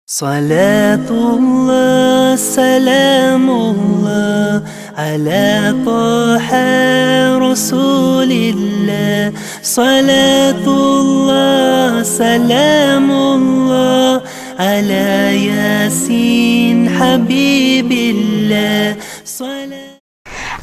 Салатулла, саламулла, аля Таха Расулилля. Салатулла, саламулла, аля Ясин Хабибилля.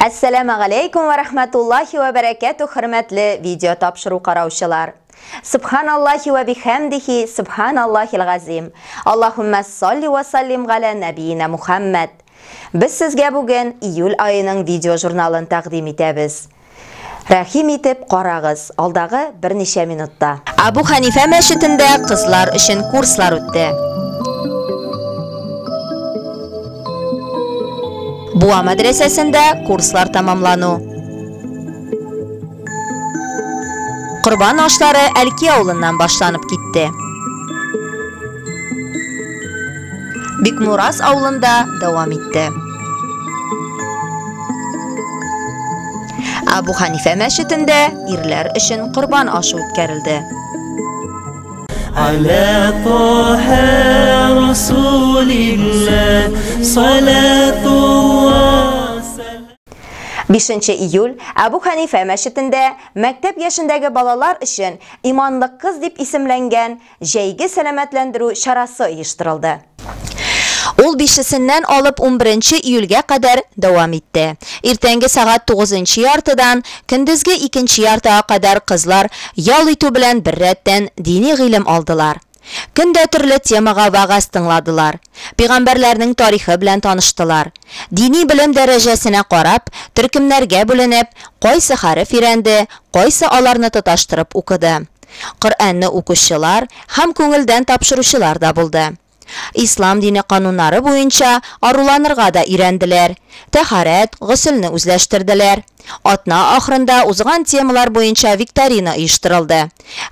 Әссәламу алейкум ва рахматуллахи ва бәрәкәтү, хөрмәтле видео тапшыру караучылар. Субханаллахи ва бихамдихи, субханаллахил газим. Аллаһумма салли ва саллим галя набиина Мухаммад. Без сезгә бүген июль аеның видео журналын тәкъдим итәбез. Рәхим итеп карагыз, алдагы берничә минутта. Абу Ханифә мәчетендә кызлар өчен курслар үтте. Буа мәдрәсәсендә курслар тәмамлану. Корбан ашлары Әлки авылыннан башланып китте. Бикмураз авылында дәвам итте. Абу Ханифә мәчетендә ирләр өчен корбан ашы үткәрелде. Аля Таха Расулилля, салатулла. 5 июль Абу Ханифә мәчетендә мәктәп яшендәге балалар өчен Иманлы кыз дип исемләнгән җәйге сәламәтләндерү чарасы оештырылды. Ул 5-сеннән алып 11 июльгә кадәр дәвам итте. Иртәнге сәгать 9:30-дан көндезге 2:30-га кадәр кызлар ял итү белән беррәттән дини гыйлем алдылар. Көндә төрле темага вәгазь тыңладылар. Пәйгамбәрләрнең тарихы белән таныштылар. Дини белем дәрәҗәсенә карап, төркемнәргә бүленеп, кайсы хәреф өйрәнде, кайсы аларны тоташтырып укыды. Коръәнне укучылар һәм күңелдән тапшыручылар да булды. Ислам дине кануннары буенча аруланырга да өйрәнделәр. Тәһарәт, госелне үзләштерделәр. Атна ахырында узган темалар буенча викторина оештырылды.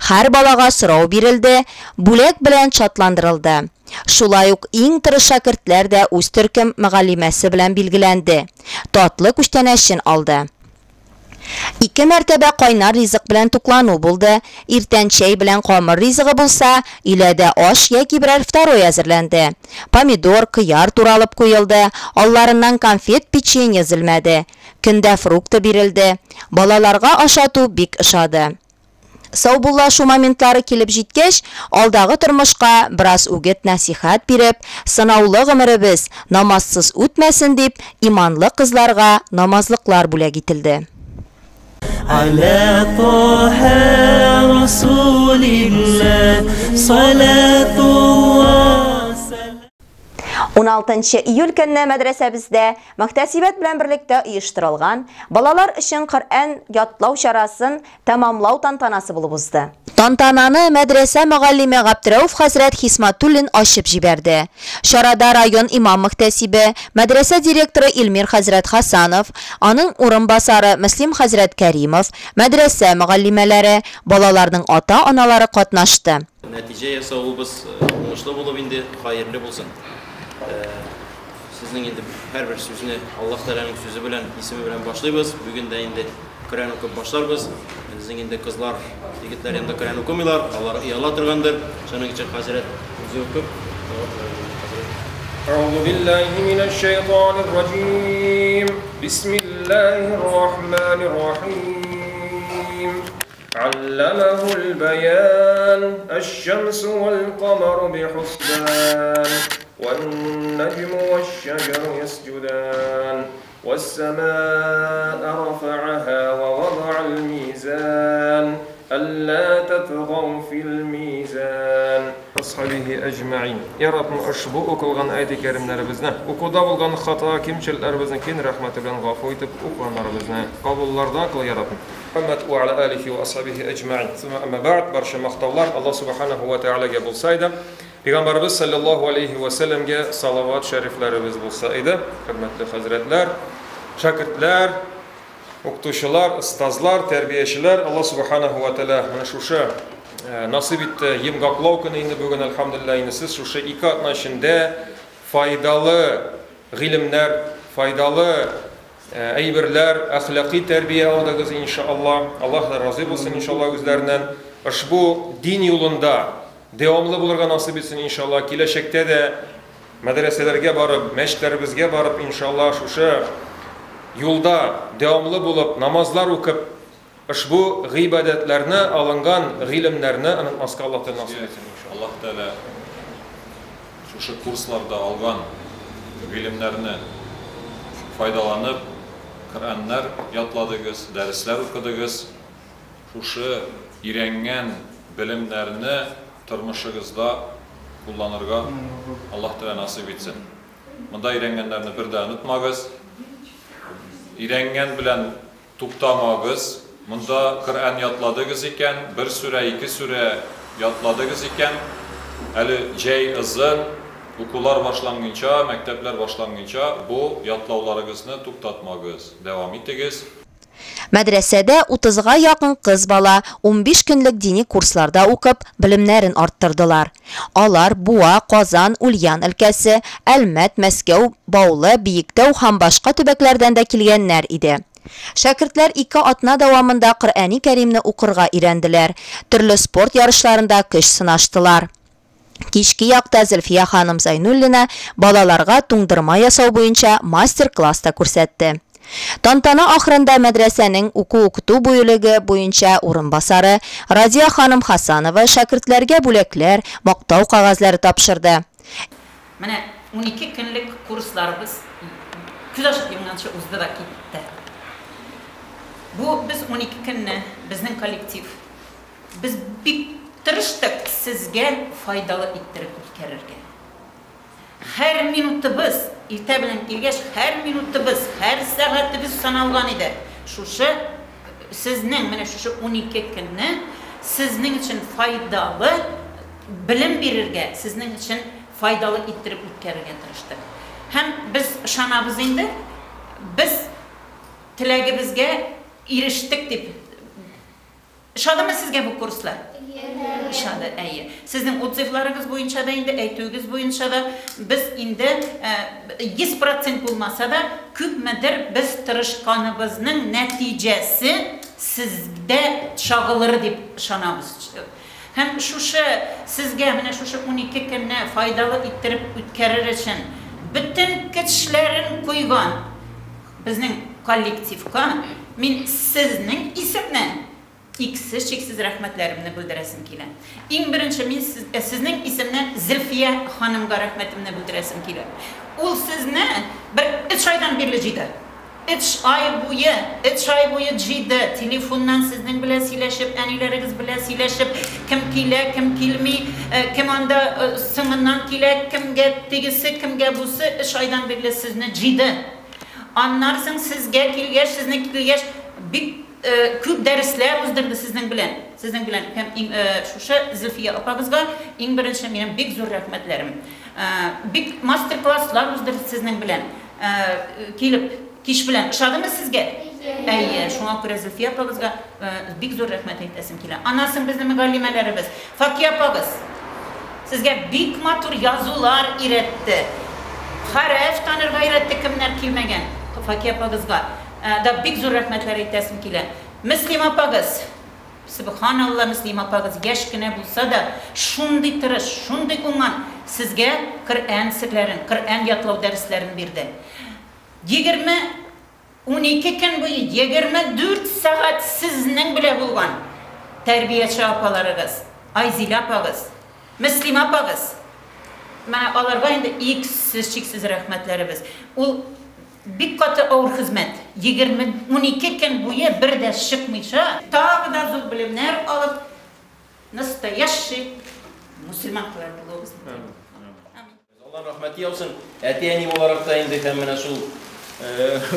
Һәр балага сорау бирелде, бүләк белән шатландырылды. Шулай ук иң тырыш шәкертләр дә үз төркем мөгаллимәсе белән билгеләнде. Татлы күчтәнәчен алды. 2 мәртәбә кайнар ризык белән туклану булды. Иртән чәй белән камыр ризыгы булса, өйләдә аш яки берәр второй әзерләнде. Помидор, кыяр туралып куелды, алларыннан конфет, печенье өзелмәде. Көндә фрукты бирелде. Балаларга ашату бик ошады. Саубуллашу моментлары килеп җиткәч, алдагы тормышка бераз үгет нәсихәт биреп, сынаулы гомеребез намазсыз үтмәсен дип, иманлы кызларга намазлыклар бүләк ителде. Аля Таха Расулилля, салатулла. 16 июль көнне мәдрәсәбездә мөхтәсибәт белән берлектә оештырылган балалар өчен Коръән ятлау чарасын тәмамлау тантанасы булып узды. Тантананы мәдрәсә мөгаллиме Габдрәүф хәзрәт Хисматуллин ачып җибәрде. Чарада район имам мөхтәсибе, мәдрәсә директоры Илмир хәзрәт Хасанов, аның урынбасары Мөслим хәзрәт Кәримов, мәдрәсә мөгаллимәләре, балаларның ата-аналары катнашты. Нәтиҗә ясавыбыз уңышлы булып инде, хәерле булсын. Сезнең инде һәрбер сүзне Аллаһ Тәгаләнең сүзе белән, исеме белән башлыйбыз. Бүген дә инде Коръән укып башларбыз. Безнең инде кызлар, егетләр янында Коръән укымыйлар, алар ояла торгандыр. Шуның өчен хәзрәт үзе укып. Әгъузу биллаһи минәш шайтанир раҗим. Бисмиллаһир рахманир рахим. Алламахул баян, аш-шамсу вал камару бихусбан. والنجم والشجر يسجدان والسماء رفعها ووضع الميزان ألا تطغوا في الميزان أصحابه أجمعين. يا رب أشبو أكلغان آيات كريملәребезне, укуда булган хата кимчелекләребезне киң рәхмәте белән гафу итеп, укыганнарыбызны кабуллардан кыл, я Раббым. Мөхәммәд ва аля алихи ва асхабихи әҗмәин. Сумма әмма бәгъд, барча мактаулар Аллаһ субханаху ва тәгаләгә булса иде. Пәйгамбәребез саллаллаһу алейхи ва сәлләмгә салават шәрифләребез булса иде. Хөрмәтле хәзрәтләр, шәкертләр, укытучылар, остазлар, тәрбиячеләр, Аллаһ субханаху ва тәгалә менә шушы насыйп итте йомгаклау көне инде бүген, әлхәмдүлилләһ, инде сез шушы ике атна эчендә файдалы гыйлемнәр, файдалы әйберләр, әхлаки тәрбия алдыгыз иншаллаһ. Аллаһ да разый булсын иншаллаһ үзләреннән. Ошбу дин юлында дәвамлы булырга насыйп итсен, иншалла. Киләчәктә дә мәдрәсәләргә барып, мәчетләребезгә барып, иншалла, шушы юлда дәвамлы булып, намазлар укып, ошбу гыйбадәтләрне, алынган гыйлемнәрне онытмаска Аллаһ Тәгалә насыйп итсен, иншалла. Аллаһ Тәгалә шушы курсларда алган гыйлемнәрне файдаланып, Коръәннәр ятладыгыз, дәресләр укыдыгыз. Шушы өйрәнгән белемнәрне тормышыгызда кулланырга Аллаһ Тәгалә насыйп итсен. Монда өйрәнгәннәрне бер дә онытмагыз. Өйрәнгән белән туктамагыз. Монда Коръән ятладыгыз икән, бер сүрә, ике сүрә ятладыгыз икән, әле җәй озын, укулар башланганча, мәктәпләр башланганча бу ятлауларыгызны туктатмагыз, дәвам итегез. Мәдрәсәдә 30-га якын кыз бала 15 көнлек дини курсларда укып, белемнәрен арттырдылар. Алар Буа, Казан, Ульян өлкәсе, Әлмәт, Мәскәү, Баулы, Биектау һәм башка төбәкләрдән дә килгәннәр иде. Шәкертләр 2 атна дәвамында Коръәни Кәримне укырга өйрәнделәр, төрле спорт ярышларында көч сынаштылар. Кичке якта Зөлфия ханым Зайнуллина балаларга туңдырма ясау буенча мастер-класс та күрсәтте. Тантана ахырында мәдрәсәнең уку-укыту бүлеге буенча урынбасары Радия ханым Хасанова шәкертләргә бүләкләр, мактау кәгазьләре тапшырды. Менә 12 көнлек курсларыбыз күз ачып йомганчы узды да китте. Бу без 12 көнне безнең коллектив без бик тырыштык сезгә файдалы иттереп үткәрергә. Һәр минутыбыз, иртә белән килгәч, һәр минутыбыз, һәр сәгатебез саналган иде. Шушы сезнең менә шушы 12 көнне сезнең өчен файдалы белем бирергә, сезнең өчен файдалы иттереп үткәрергә тырыштык. Һәм без ышанабыз инде, без теләгебезгә ирештек дип. Ошадымы сезгә бу курслар? Ошады, әйе. Сезнең отзывларыгыз буенча да инде, әйтүегез буенча да без инде 100% булмаса да, күпмедер без тырышканыбызның нәтиҗәсе сездә чагылыр дип ышанабыз. Һәм шушы сезгә менә шушы 12 көнне файдалы иттереп үткәрер өчен бөтен көчләрен куйган безнең коллективка мин сезнең исемнән иксез-чиксез рәхмәтләремне белдерәсем килә. Иң беренче мин сезнең исемнән Зөлфия ханымга рәхмәтемне белдерәсем килә. Ул сезне бер 3 айдан бирле җыйды. 3 ай буе, 3 ай буе җыйды. Телефоннан сезнең белән сөйләшеп, әниләрегез белән сөйләшеп, кем килә, кем килми, кем анда соңыннан килә, кемгә тегесе, кемгә бусы, 3 айдан бирле сезне җыйды. Аннан соң сезгә килгәч, сезне килгәч, бик күп дәресләр уздырды сезнең белән. Сезнең белән һәм шушы Зөлфия апагызга иң беренче минем бик зур рәхмәтләрем. Бик мастер-класслар уздырды сезнең белән. Килеп кич белән. Ошадымы сезгә? Әйе, шуңа күрә Зөлфия апагызга бик зур рәхмәт әйтәсем килә. Аннан соң безнең мөгаллимәләребез Факия апагыз сезгә бик матур язулар өйрәтте. Хәреф танырга өйрәтте, кемнәр килмәгән Факия апагызга. Да бик зур рәхмәтләр әйтәсем килә. Мөслим апагыз, субханалла, Мөслим апагыз яшь кенә булса да, шундый тырыш, шундый уңган сезгә Коръән серләрен, Коръән ятлау дәресләрен бирде. 12 көн буе 24 сәгать сезнең белән булган тәрбияче апаларыгыз, Айзилә апагыз, Мөслим апагыз. Менә аларга инде иксез-чиксез рәхмәтләребез. Ул бик каты авыр хезмәт. 12 көн буе бер дә чыкмыйча, тагы да зур белемнәр алып, настоящий мусульман булуыбыз. Аллаһ рәхмәте яусын. Әти-әни буларак та инде һәм менә шул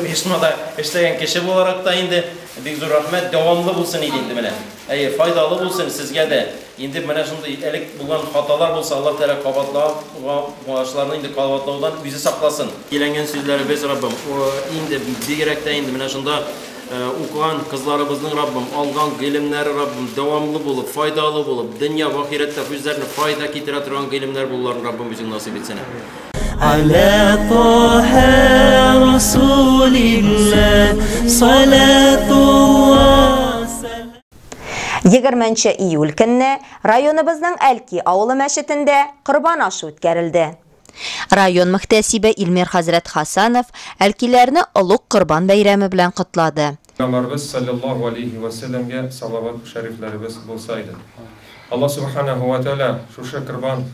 оешмада эшләгән кеше буларак та инде бик зур рәхмәт, дәвамлы булсын иде инде менә. Әйе, файдалы булсын сезгә дә. Инде менә шундый элек булган хаталар булса, Аллаһ Тәгалә кабатлауларны инде кабатлаудан үзе сакласын. Киләнгән сүзләребез, Раббым, инде бигрәк тә инде менә шунда укыган кызларыбызның, Раббым, алган гыйлемнәре, Раббым, дәвамлы булып, файдалы булып, дөнья ва ахирәттә үзләренә файда китерә торган гыйлемнәр булуларын Раббым үзең насыйп итсен. على طه رسول الله صلاة الله. 20 нче июль көнне районыбызның Әлки авылы мәчетендә Корбан ашы үткәрелде. Район мөхтәсибе Илмир хәзрәт Хасанов әлкиләрне олуг Корбан бәйрәме белән котлады. Пәйгамбәребез салләллаһу алейһи вә сәлләмгә салават шәрифләребез булса иде. Аллаһ сүбхәнәһү вә тәгалә шушы Корбан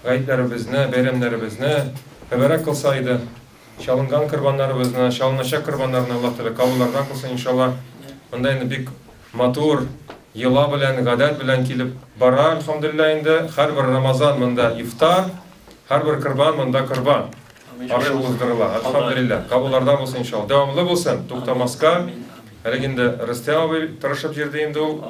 гаетләребезне, бәйрәмнәребезне мөбарәк кылса иде. Чалынган корбаннарыбызны, чалыначак корбаннарны Аллаһ Тәгалә кабуллардан кылсын, иншалла. Монда инде бик матур йола белән, гадәт белән килеп бара, әлхәмдүлилләһ инде. Һәрбер Рамазан монда ифтар, һәрбер корбан монда корбан ашы уздырыла. Әлхәмдүлилләһ. Кабуллардан булсын, иншалла. Дәвамлы булсын, туктамаска. Әлеге инде Рөстәм абый тырышып йөрде инде ул.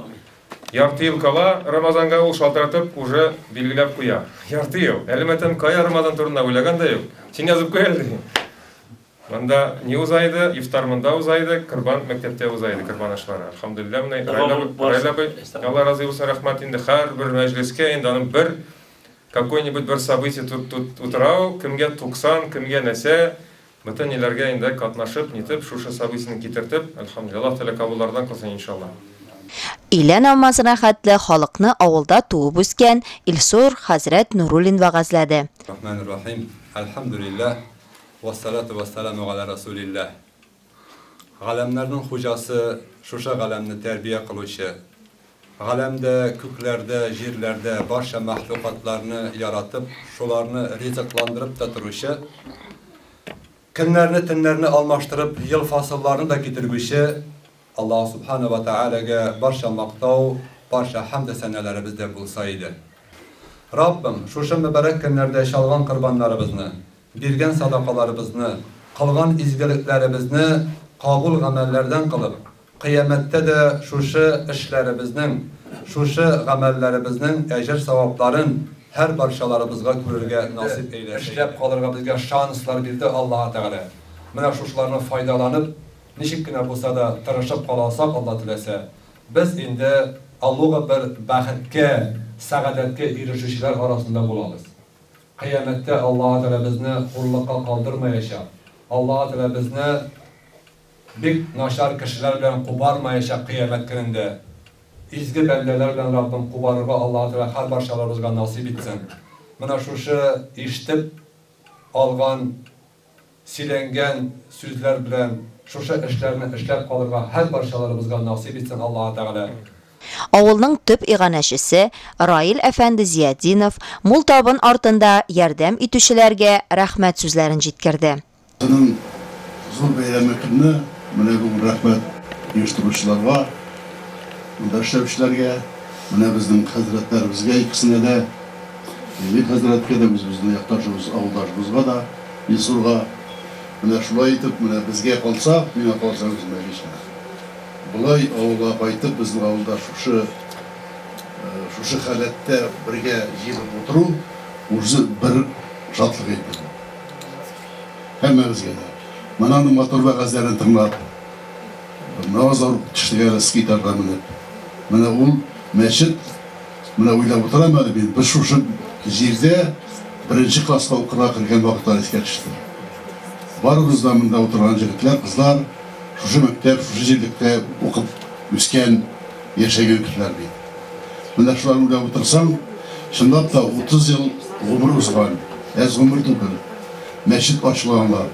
Ярты ел кала Рамазанга ул шалтыратып уже билгеләп куя. Ярты ел. Әле мәтәм кая Рамазан турында уйлаган да юк. Син язып куй әле ди. Монда не уза иде, ифтар монда уза иде, корбан мәктәптә уза иде, корбан ашлары. Әлхәмдүлилләһ, менә Раил абый, Алла разый булсын, рәхмәт инде һәрбер мәҗлескә инде аның бер какой-нибудь бер событие тут утыра ул, кемгә 90, кемгә нәрсә, Бөтен ниләргә инде катнашып, нитеп, шушы событиене китертеп, әлхәмдүлилләһ, Аллаһ Тәгалә кабуллардан кылсын, иншаллаһ. Өйлә намазына хәтле халыкны авылда туып үскән Илсур хәзрәт Нуруллин вәгазьләде. Рахманир-рахим, Әлхәмдүлилләһ, вәссалату вәссәламү галә Расүлилләһ. Галәмнәрнең хуҗасы, шушы галәмне тәрбия кылучы, галәмдә, күкләрдә, җирләрдә барча мәхлукатларны яратып, шуларны ризыкландырып та торучы, Көннәрне, төннәрне алмаштырып, ел фасылларны да китергүче Аллаһ Сүбхәнәһү вә Тәгаләгә барча мактау, барча хәмде-сәнәләребез дә булса иде. Раббым, шушы мөбарәк көннәрдә чалган корбаннарыбызны, биргән садакаларыбызны, кылган изгелекләребезне кабул гамәлләрдән кылып, Кыямәттә дә шушы эшләребезнең, шушы гамәлләребезнең әҗер-савапларын һәрбарчаларыбызга күрергә насыйп әйләсә иде. Эшләп калырга безгә шанслар бирде Аллаһы Тәгалә. Менә шушыларны файдаланып, ничек кенә булса да тырышып кала алсак, Алла теләсә, без инде олуг бер бәхеткә, сәгадәткә ирешүчеләр арасында булабыз. Кыямәттә Аллаһы Тәгалә безне хурлыкка калдырмаячак. Аллаһы Тәгалә безне Бик начар кешеләр белән кубармаячак кыямәт көнендә. Изге бәндәләр белән Раббым кубарырга Аллаһы Тәгалә һәрбарчаларыбызга насыйп итсен. Менә шушы ишетеп алган, сөйләнгән сүзләр белән шушы эшләрне эшләп калырга һәрбарчаларыбызга насыйп итсен Аллаһы Тәгалә. Авылның төп иганәчесе Раил әфәнде Зиятдинов мул табын артында ярдәм итүчеләргә рәхмәт сүзләрен җиткерде. Аның зур бәйрәме көнне менә бүген рәхмәт оештыручыларга, монда эшләүчеләргә, менә безнең хәзрәтләребезгә икесенә дә, Эмиль хәзрәткә дә, үзебезнең якташыбыз, авылдашыбызга да, Илсурга. Менә шулай итеп, менә безгә калса, миңа калса үземә лично, болай авылга кайтып, безнең авылда шушы шушы халәттә бергә җыелып утыру үзе бер шатлык инде бу. Һәммәбезгә дә. Менә аның матур вәгазьләрен тыңлап, намазлар укып төштек әле скейтарда менеп. Менә ул мәчет, менә уйлап утырам әле мин, без шушы җирдә беренче класска укырга кергән вакытлар искә төште. Барыбыз да монда утырган җегетләр, кызлар, шушы мәктәп, шушы җирлектә укып үскән, яшәгән кешеләр бит. Менә шуларны уйлап утырсаң, чынлап та 30 ел гомер узган, әз гомер түгел. Мәчет ачылганга.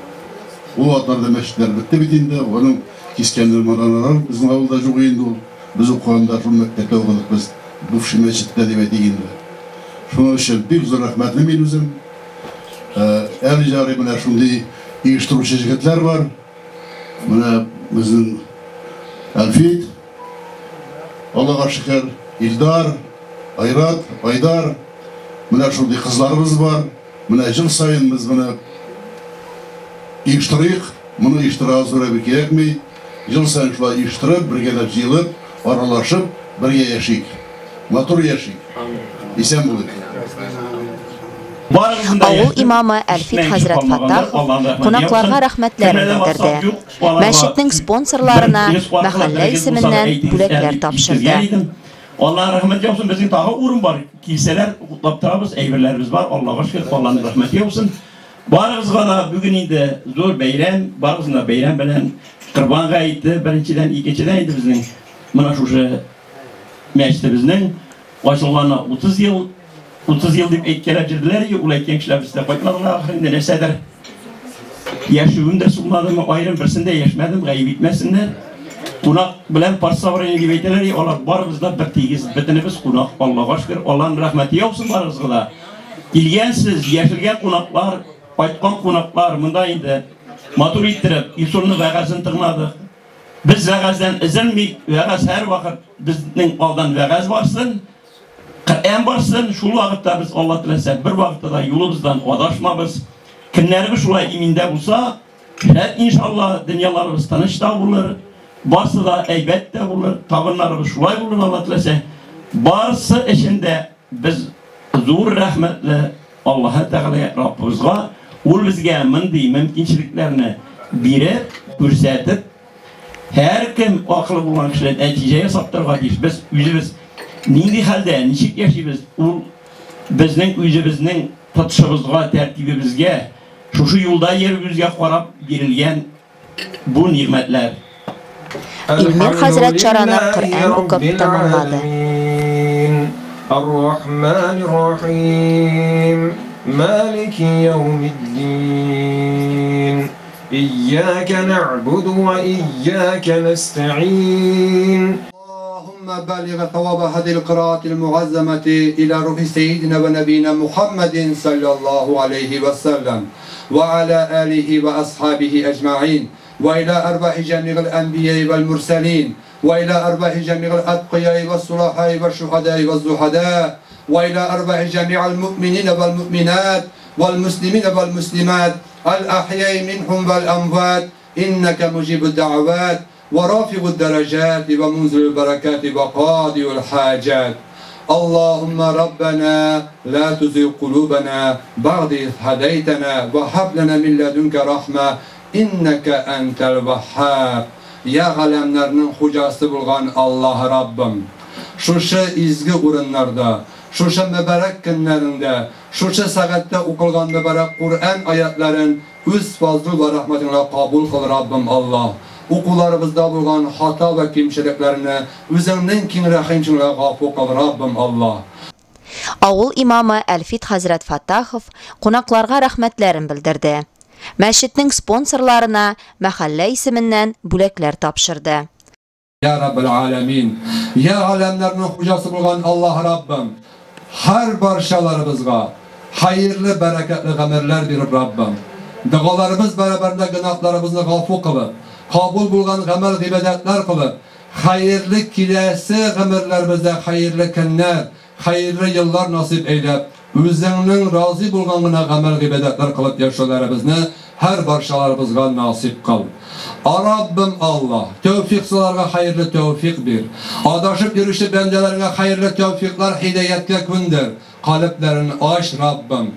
Ул вакытларда мәчетләр бетте бит инде, аның кискәннәр мараналар безнең авылда юк инде ул. Без укыганда шул мәктәптә укыдык без, бывший мәчеттә дип әйтик инде. Шуның өчен бик зур рәхмәтле мин үзем. Әле ярый менә шундый оештыручы җегетләр бар. Менә безнең Әлфит, Аллага шөкер, Илдар, Айрат, Айдар, менә шундый кызларыбыз бар. Менә җыл саен без моны оештырыйк. Моны оештырырга зур әйбер кирәкми. Ел саен шулай оештырып, бергәләп җыелып, аралашып, бергә яшик. Матур яшик. Исән булыйк. Авыл имамы Әлфит хәзрәт Фаттахов кунакларга рәхмәтләрен белдерде. Мәчетнең спонсорларына мәхәллә исеменнән бүләкләр тапшырды. Аллаһ рәхмәт яусын, безнең тагы урын бар. Килсәләр, утлап торабыз, әйберләребез бар. Аллаһга шөкер, Аллаһның рәхмәте яусын. Барыгызга да бүген инде зур бәйрәм, барыгызны да бәйрәм белән Корбан гаете, беренчедән, икенчедән инде безнең менә шушы мәчетебезнең ачылганына 30 ел, 30 ел дип әйткәләп йөрделәр, ул әйткән кешеләр бездә кайтмадылар, ахыр инде нәрсәдер. Яшүем дә сулмадымы, аерым берсен дә яшмәдем, гаеп итмәсеннәр. Кунак белән парсабрыны дип әйтәләр, алар барыбыз да бер тигез, бөтенебез кунак, Аллага шөкер, Аллаһның рәхмәте яусын барыгызга да. Килгәнсез, яшелгән кунаклар, кайткан кунаклар, монда инде матур иттереп, Илсурның вәгазен тыңладык. Без вәгазьдән өзелмик, вәгазь һәрвакыт безнең алдан вәгазь барсын, Коръән барсын, шул вакытта без Алла теләсә бер вакытта да юлыбыздан адашмабыз. Көннәребез шулай иминдә булса, шәт иншалла, дөньяларыбыз тыныч та булыр, барсы да әйбәт тә булыр, табыннарыбыз шулай булыр Алла теләсә. Барсы өчен дә без зур рәхмәтле Аллаһы Тәгалә Раббыбызга, ул безгә мондый мөмкинчелекләрне биреп, күрсәтеп, һәркем акылы булган кеше нәтиҗә ясап торырга тиеш. Без үзебез нинди хәлдә, ничек яшибез, ул безнең үзебезнең тотышыбызга, тәртибебезгә, шушы юлда йөрүебезгә карап бирелгән бу нигъмәтләр. Илмир хәзрәт чараны Коръән укып тәмамлады. Ар-Рахман ар-Рахим, Малики яумиддин. Ияка нa'буду ва ияка nasta'ин. اللهم بلغ ثواب هذه القراءة المعظمة إلى روح سيدنا ونبينا محمد صلى الله عليه وسلم وعلى آله وأصحابه أجمعين وإلى أرواح جميع الأنبياء والمرسلين وإلى أرواح جميع الأتقياء والصلحاء والشهداء والزهداء وإلى أرواح جميع المؤمنين والمؤمنات والمسلمين والمسلمات الأحياء منهم والأموات إنك مجيب الدعوات ورافع الدرجات ومنزل البركات وقاضي الحاجات. اللهم ربنا لا تزغ قلوبنا بعد إذ هديتنا وهب لنا من لدنك رحمة إنك أنت الوهاب. Ya alemlerinin hocası bulgan Allah Rabbim, şuşu izgi urunlarda, şuşu mübarek günlerinde, şuşu saatte okulgan mübarek Kur'an ayetlerin öz fazlı ve rahmetinle kabul kıl Rabbim Allah. Okularımızda bulgan hata ve kimçiliklerini özünden kin rahimçinle gafu kıl Rabbim Allah. Авыл имамы Әлфит хәзрәт Фаттахов кунакларга рәхмәтләрен белдерде. Мәчетнең спонсорларына мәхәллә исеменнән бүләкләр тапшырды. Ya Rabbel Alemin, ya alemlerinin hocası bulgan Allah Rabbim, her barşalarımızga hayırlı, bereketli gamerler berip Rabbim. Dualarımız beraberinde günahlarımızı gafu kılıp, kabul bulgan gamel ibadetler kılıp, hayırlı kilesi gamerlerimizde hayırlı günler, hayırlı yıllar nasip eylep, özünün razı bulganına gamel ibadetler kılıp yaşalarımızı her barşalarımızga nasip kıl. Rabbim Allah, tevfiksizlarga hayırlı tevfik bir. Adaşıp yürüyüşü bendelerine hayırlı tevfikler hidayetke kündür. Kalplerini aç Rabbim.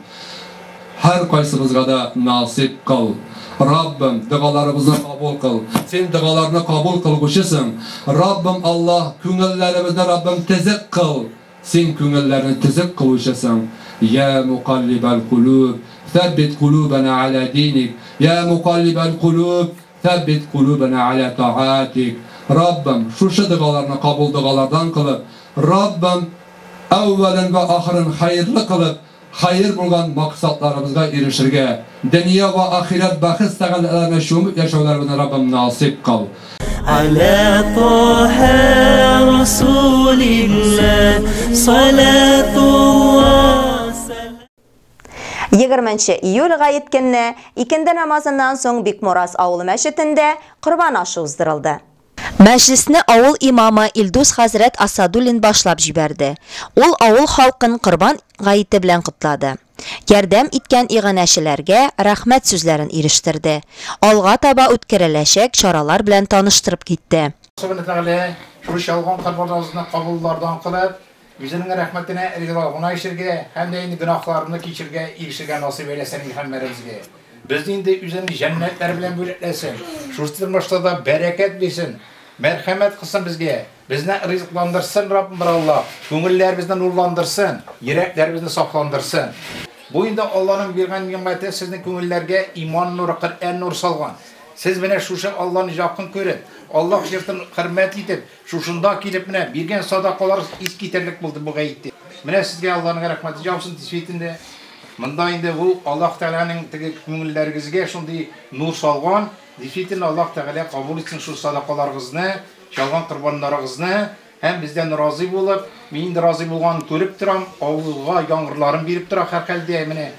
Her kaysımızga da nasip kıl. Rabbim dualarımızı kabul kıl. Sen dualarını kabul kılguşısın. Rabbim Allah, köngüllerimizi Rabbim tezik kıl. Sen köngüllerini tezik kılışısın. Ya mukallibel kulub, thabbit kulubena ala dinik. Ya mukallibel kulub, thabbit kulubena ala taatik. Rabbim şu dualarını kabul dualardan kılıp, Rabbim evvelen ve ahirin hayırlı kılıp, hayır bulgan maksatlarımızga erişirge, dünya ve ahiret baxit saatlerine şumuk yaşavlarımızı Rabbim nasip kıl. Ala Taha Rasulillah salatullah. 20 июль гает көнне икенде намазыннан соң Бикмураз авылы мәчетендә Корбан ашы уздырылды. Мәҗлесне авыл имамы Илдус хәзрәт Асадуллин башлап җибәрде. Ул авыл халкын Корбан гаете белән котлады. Ярдәм иткән иганәчеләргә рәхмәт сүзләрен ирештерде. Алга таба үткәреләчәк чаралар белән таныштырып китте. Үзенең рәхмәтенә ризалыгына ишергә һәм дә инде гөнаһларны кичергә, ирешергә насыйп әйләсен һәммәбезгә. Безне инде үзенең җәннәтләре белән бүләкләсен. Шушы тормышта да бәрәкәт бирсен, мәрхәмәт кылсын безгә. Безне ризыкландырсын Раббым Аллаһ. Күңелләребезне нурландырсын, йөрәкләребезне сафландырсын. Бу инде Аллаһның биргән нигъмәте сезнең күңелләргә иман нуры, Коръән нуры салган. Сез менә шушы Аллаһны якын күреп, Аллаһ йортын хөрмәт итеп, шушында килеп менә биргән садакалар искитәрлек булды бу гаетте. Менә сезгә Аллаһның рәхмәте яусын, действительно. Монда инде бу Аллаһ Тәгаләнең теге күңелләрегезгә шундый нур салган, действительно Аллаһ Тәгалә кабул итсен шул садакаларыгызны, чалган корбаннарыгызны һәм бездән разый булып, мин инде разый булганын күреп торам, авылга яңгырларын биреп тора һәрхәлдә менә.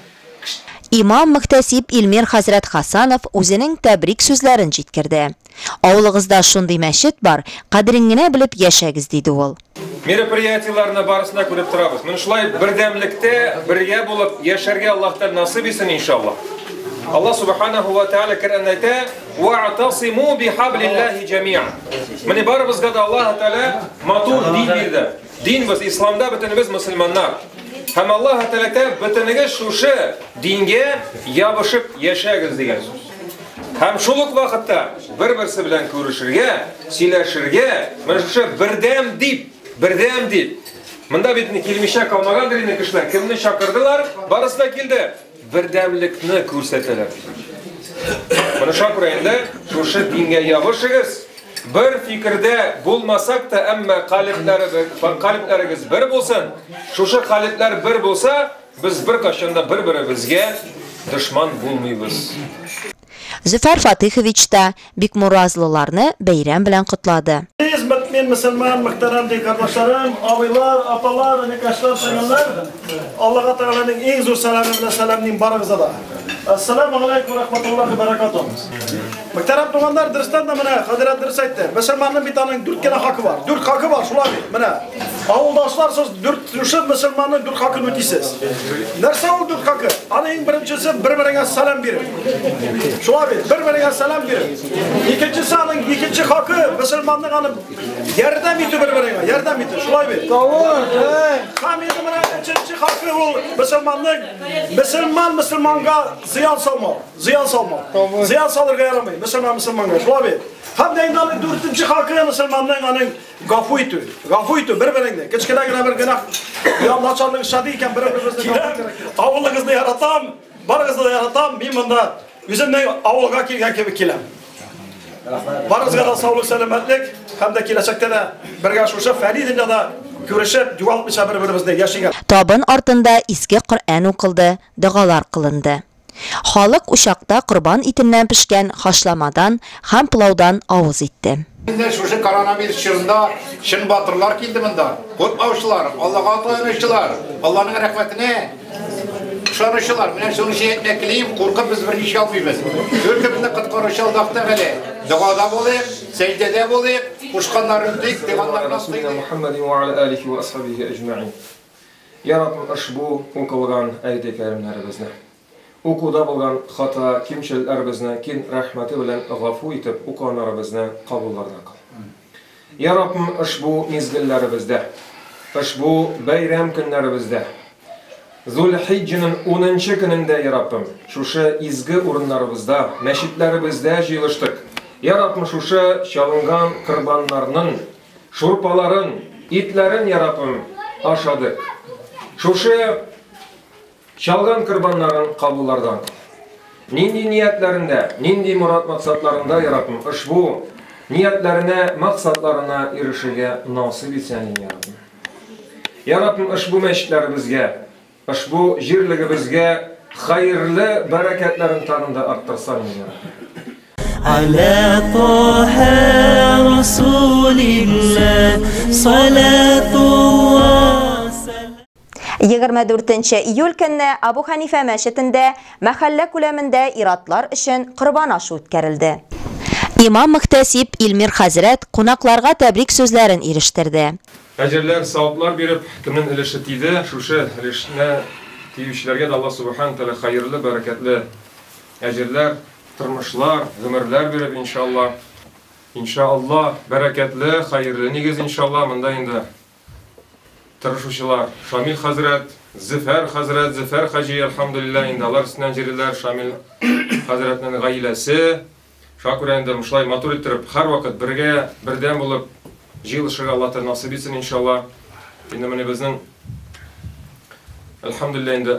Имам-мөхтәсиб Илмир хәзрәт Хасанов үзенең тәбрик сүзләрен җиткерде. Авылыгызда шундый мәчет бар, кадерен генә белеп яшәгез, диде ул. Мероприятиеләрне барысын да күреп торабыз. Менә шулай бердәмлектә, бергә булып яшәргә Аллаһ Тәгалә насыйп итсен, иншаллаһ. Аллаһ субханаху ва тааля Коръәндә әйтә: "Ва'тасиму бихаблиллаһи җәмиа". Менә барыбызга да Аллаһ Тәгалә матур дин бирде. Дин без исламда бөтенебез мөселманнар. Һәм Аллаһ Тәгалә әйтә, бөтенегез шушы дингә ябышып яшәгез дигән сүз. Һәм шул ук вакытта бер-берсе белән күрешергә, сөйләшергә, менә шушы бердәм дип, бердәм дип. Монда бит килмичә калмагандыр инде кешеләр. Кемне чакырдылар, барысы да килде. Бердәмлекне күрсәтәләр. Менә шуңа күрә инде шушы дингә ябышыгыз. Бер фикердә булмасак та, әмма калебләрегез бер булсын. Шушы калебләр бер булса, без беркайчан да бер-беребезгә дошман булмыйбыз. Зөфәр Фатыйхович та бикмуразлыларны бәйрәм белән котлады. Газиз мөэмин мөселман мөхтәрәм дин кардәшләрем, абыйлар, апалар, энекәшләр, сеңелләр, Аллаһ Тәгаләнең иң зур сәламе белән сәламлим барыгызны да. Ассаламу алейкум ва рахматуллахи ва баракатуһ. Мөхтәрәм туганнар, дөрестән дә менә хәзрәт дөрес әйтте. Мөселманның бит аның дүрт кенә хакы бар. Дүрт хакы бар, шулай бит. Менә авылдашлар сез дүрт шушы мөселманның дүрт хакын үтисез. Нәрсә ул дүрт хакы? Аның иң беренчесе бер-береңә сәлам бирү. Шулай бит, бер-береңә сәлам бирү. Икенчесе аның икенче хакы мөселманның аны ярдәм итү бер-береңә, ярдәм итү. Шулай бит. Һәм инде менә өченче хакы ул мөселманның мөселман мөселманга зыян салмау. Зыян салмау. Зыян салырга ярамый мөселман мөселманга. Шулай бит. Һәм дә инде аның дүртенче хакы мөселманның аның гафу итү. Гафу итү бер-береңне. Кечкенә генә бер гөнаһ я начарлык эшләде икән, бер-беребезне гафу итәргә. Авылыгызны яратам, барыгызны да яратам. Мин монда үземнең авылга килгән кебек киләм. Барыгызга да саулык, сәламәтлек һәм дә киләчәктә дә бергә шушы фәни дөньяда күрешеп, югалтмыйча бер-беребезне яшик. Табын артында изге Коръән укылды, догалар кылынды. Халык учакта корбан итеннән пешкән хашламадан һәм пылаудан авыз итте. Инде шушы коронавирус чорында чын батырлар килде монда. Куркмаучылар, Аллага таянучылар, Алланың рәхмәтенә ышанучылар. Менә шуны өчен әйтмәк телим, куркып без берни алмыйбыз. Только безне коткаручы Аллаһ Тәгалә. Догада булыйк, сәҗдәдә булыйк, кушканнарын үтик, тыйганнарыннан тыелыйк. Мухаммадин ва аля алихи ва асхабихи әҗмәгин. Я Раббым, ошбу укылган әйт-и кәримнәребезне, укуда булган хата, кимчелекләребезне кин рәхмәте белән гафу итеп, укыганнарыбызны кабуллардан кыл. Я Раббым, ошбу мизгелләребездә, ошбу бәйрәм көннәребездә, Зуль-Хиҗҗәнең унынчы көнендә, я Раббым, шушы изге урыннарыбызда, мәчетләребездә җыелыштык. Я Раббым, шушы чалынган корбаннарның Шурпаларын, итләрен, я Раббым, ашадык. Шушы чалган корбаннарын кабуллардан кыл. Нинди ниятләрендә, нинди морад-максатларында, я Раббым, ошбу ниятләренә, максатларына ирешергә насыйп итсәң, я Раббым. Я Раббым, ошбу мәчетләребезгә, Ошбу җирлегебезгә хәерле бәрәкәтләрен тагын да арттырсаң иде, я Рабби. Аля Таһа Расулилла салатулла. 24 нче июль көнне Абу Хәнифә мәчетендә мәхәллә күләмендә ир-атлар өчен корбан ашы үткәрелде. Имам-мөхтәсиб Илмир хәзрәт кунакларга тәбрик сүзләрен ирештерде. Әҗерләр, саваплар биреп, кемнең өлеше тиде, шушы өлешенә тиючеләргә дә Аллаһ Сүбхәнәһү Тәгалә хәерле, бәрәкәтле әҗерләр, тормышлар, гомерләр биреп, иншалла. Иншалла, бәрәкәтле, хәерле нигез, иншалла, монда инде тырышучылар, Шамил хәзрәт, Зөфәр хәзрәт, Зөфәр хаҗи, әлхәмдүлилләһ, инде алар өстеннән җөриләр, Шамил хәзрәтнең гаиләсе, Шуңа күрә инде шулай матур иттереп, һәрвакыт бергә, бердәм булып җыелышырга Аллаһ Тәгалә насыйп итсен, иншалла. Инде менә безнең әлхәмдүлилләһ инде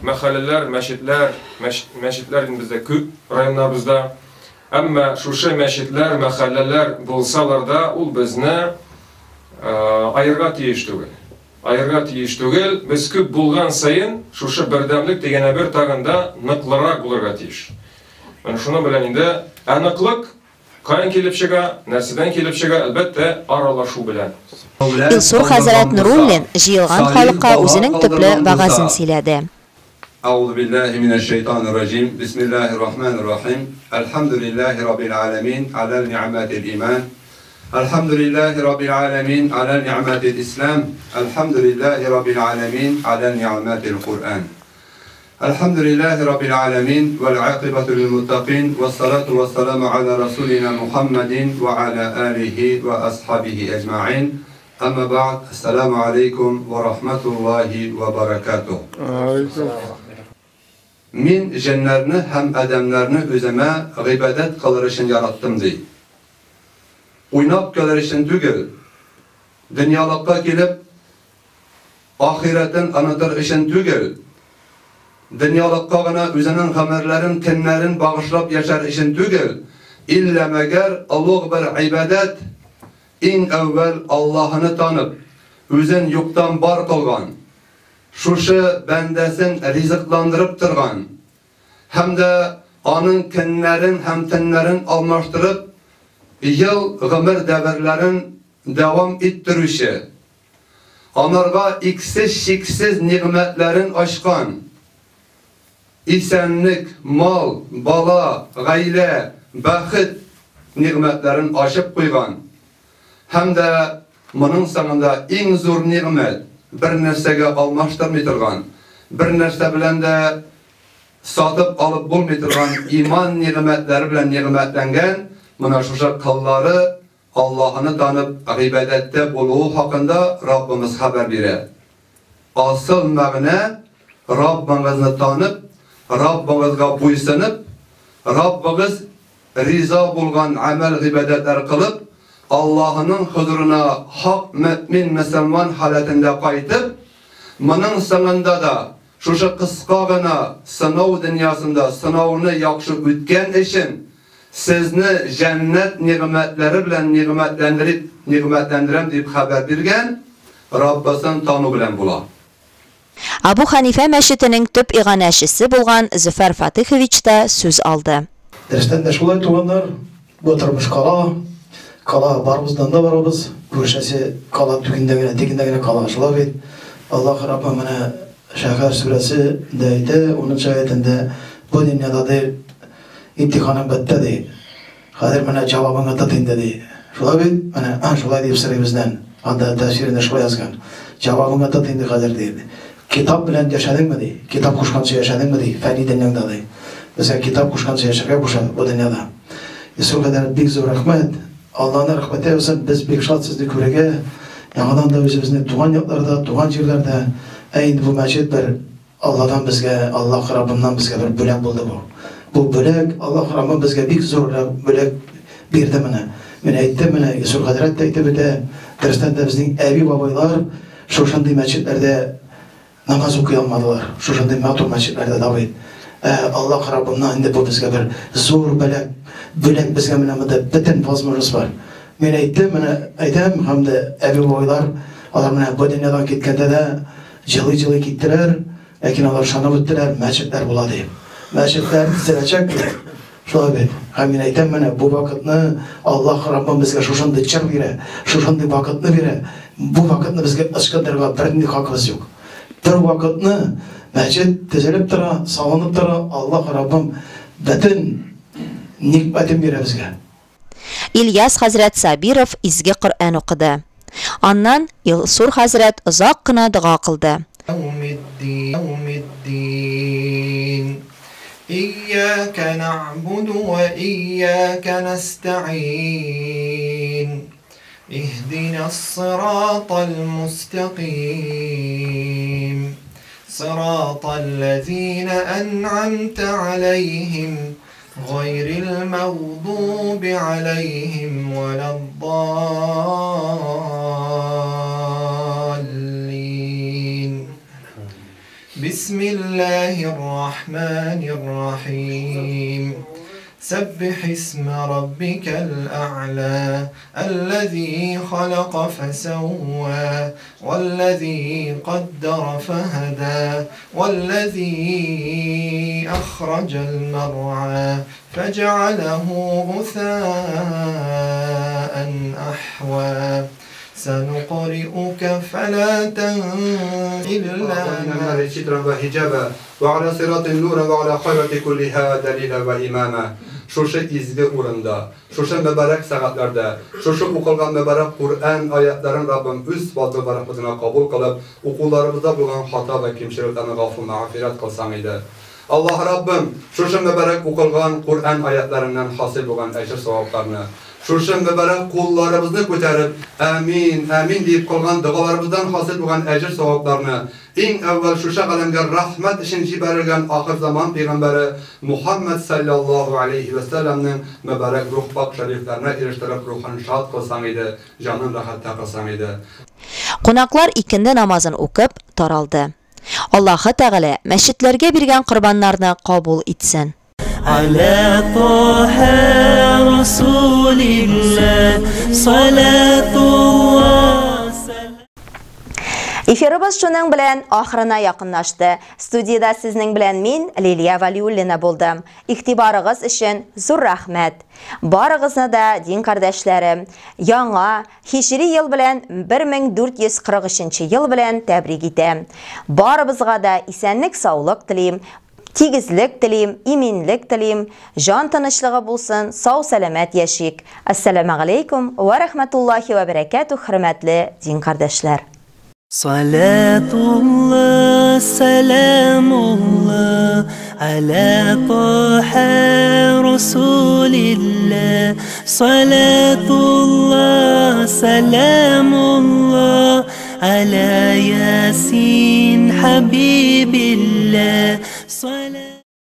мәхәлләләр, мәчетләр, мәчетләр инде бездә күп районнарыбызда. Әмма шушы мәчетләр, мәхәлләләр булсалар да, ул безне аерга тиеш түгел. Аерга тиеш түгел. Без күп булган саен шушы бердәмлек дигән әйбер тагын да ныклырак булырга тиеш. Менә шуның белән инде, ә ныклык каян килеп чыга, нәрсәдән килеп чыга, әлбәттә, аралашу белән. Илсур хәзрәт Нуруллин җыелган халыкка үзенең төпле вәгазен сөйләде. Әгъузу биллаһи минәш шәйтанир раҗим. Бисмиллаһир рахманир рахим. Әлхәмдүлиллаһи раббил аламин аля ни'мәтил иман. Әлхәмдүлиллаһи раббил аламин аля ни'мәтил ислам. Әлхәмдүлиллаһи раббил аламин аля ни'мәтил Куръан. الحمد لله رب العالمين والعاقبة للمتقين والصلاة والسلام على رسولنا محمد وعلى آله وأصحابه أجمعين أما بعد السلام عليكم ورحمة الله وبركاته. Мин җеннәрне һәм адәмнәрне үземә гыйбадәт кылыр өчен яраттым, ди. Уйнап көлер өчен түгел, дөньялыкка килеп, ахирәтен онытыр өчен түгел, дөньялыкка гына үзенең гомерләрен, көннәрен багышлап яшәр өчен түгел, иллә мәгәр олуг бер гыйбадәт, иң әүвәл Аллаһыны танып, үзен юктан бар кылган, шушы бәндәсен ризыкландырып торган һәм дә аның көннәрен һәм төннәрен алмаштырып, ел гомер дәверләрен дәвам иттерүче, анарга иксез-чиксез нигъмәтләрен ачкан, исәнлек, мал, бала, гаилә, бәхет нигъмәтләрен ачып куйган һәм дә моның соңында иң зур нигъмәт, бер нәрсәгә алмаштырмый торган, бер нәрсә белән дә сатып алып булмый торган иман нигъмәтләре белән нигъмәтләнгән менә шушы кыллары Аллаһыны танып гыйбадәттә булуы хакында Раббымыз хәбәр бирә. Асыл мәгънә Раббыңызны танып, Раббыңызга буйсынып, Раббыгыз риза булган гамәл гыйбадәтләр кылып, Аллаһының хозурына хак мөэмин мөселман халәтендә кайтып, моның соңында да шушы кыска гына сынау дөньясында сынауны яхшы үткән өчен сезне җәннәт нигъмәтләре белән нигъмәтләндереп, нигъмәтләндерәм дип хәбәр биргән Раббысын тану белән була. Абу Ханифә мәчетенең төп иганәчесе булган Зөфәр Фатыхович та сүз алды. Дөрестән дә шулай, туганнар, бу тормыш кала, кала барыбыздан да барабыз, күрешәсе кала түгендә генә, тегендә генә кала. Шулай бит. Аллаһ Раббы менә Шәһәр сүрәсе дә әйтә, 10 аятендә, бу дөньяда ди имтиханың бетте ди. Хәзер менә җавабыңны тот инде ди. Шулай бит? Менә шулай дип сорый бездән. Анда тәфсирендә шулай язган. Җавабыңны тот инде хәзер ди. Китап белән яшәдеңме ди? Китап кушканча яшәдеңме ди? Фәни дөньяңда ди. Безгә китап кушканча яшәргә куша бу дөньяда. Ису кадәр бик зур рәхмәт. Аллаһның рәхмәте булсын. Без бик шат сезне күрергә. Яңадан да үзебезнең туган якларда, туган җирләрдә. Ә инде бу мәчет бер Аллаһдан безгә, Аллаһ Раббымнан безгә бер бүләк булды бу. Бу бүләк Аллаһ Раббым безгә бик зур бүләк бирде менә. Мин әйттем менә, Исур хәзрәт тә әйтеп үтә. Дөрестән дә безнең әби-бабайлар шушындый мәчетләрдә намаз укый алмадылар. Шушындый матур мәчетләрдә дә бит. Аллаһ Раббымнан инде бу безгә бер зур бүләк. Бүләк безгә менә монда бөтен возможность бар. Мин әйттем, менә әйтәм, һәм дә әби-бабайлар, алар менә бу дөньядан киткәндә дә җылый-җылый киттеләр, ләкин алар ышанып үттеләр, мәчетләр була дип. Мәчетләр төзеләчәк дип. Шулай бит. Һәм мин әйтәм, менә бу вакытны Аллаһ Раббым безгә шушындый чор бирә, шушындый вакытны бирә. Бу вакытны безгә ычкындырырга бернинди хакыбыз юк. Бер вакытны мәчет төзелеп тора, салынып тора, Аллаһ Раббым бөтен никмәтен бирә безгә. Ильяс хәзрәт Сабиров изге Коръән укыды. Аннан Илсур хәзрәт озак кына дога кылды. Iyyaка na'budu ve iyyaka nesta'in. İhdinas sıratal mustakим. Sıratal lezine en'amte aleyhim. غير المغضوب عليهم ولا الضالين. بسم الله الرحمن الرحيم. سبح اسم ربك الأعلى الذي خلق فسوى والذي قدر فهدى والذي أخرج المرعى فجعله غثاء أحوى سنقرئك فلا تنسى إلا ما سترا وحجابا وعلى صراط نورا وعلى خيرة كلها دليلا وإماما. Шушы изге урында, шушы мөбарәк сәгатьләрдә, шушы укылган мөбарәк Коръән аятларын Раббым үз фазлы ва рәхмәтенә кабул кылып, укуларыбызда булган хата ва кимчелекләрне гафу мәгъфирәт кылсаң иде. Аллаһ Раббым, шушы мөбарәк укылган Коръән аятларыннан хасил булган әҗер савапларны, шушы мөбарәк кулларыбызны күтәреп, амин, амин дип кылган догаларыбыздан хасил булган әҗер савапларны иң әүвәл шушы галәмгә рәхмәт өчен җибәрелгән ахыр заман пәйгамбәре Мухаммад саллаллаһу алейхи ва салламның мөбарәк рух пак шәрифләренә ирештереп рухын шат кылсаң иде, җанын рәхәттә кылсаң иде. Кунаклар икенде намазын укып таралды. Аллаһы Тәгалә мәчетләргә биргән корбаннарны кабул итсен. على طه رسول الله صلاة الله. Эфирыбыз шуның белән ахырына якынлашты. Студияда сезнең белән мин, Лилия Валиуллина булдым. Игътибарыгыз өчен зур рәхмәт. Барыгызны да, дин кардәшләрем, яңа һиҗри ел белән 1443 ел белән тәбрик итәм. Барыбызга да исәнлек, саулык телим. Тигезлек телим, иминлек телим, җан тынычлыгы булсын, сау сәламәт яшик. Ассаламу алейкум ва рахматуллахи ва баракатух, хөрмәтле дин кардәшләр. Салатуллах, саламуллах على طه رسول الله صلاة الله سلام الله على ياسين حبيب الله.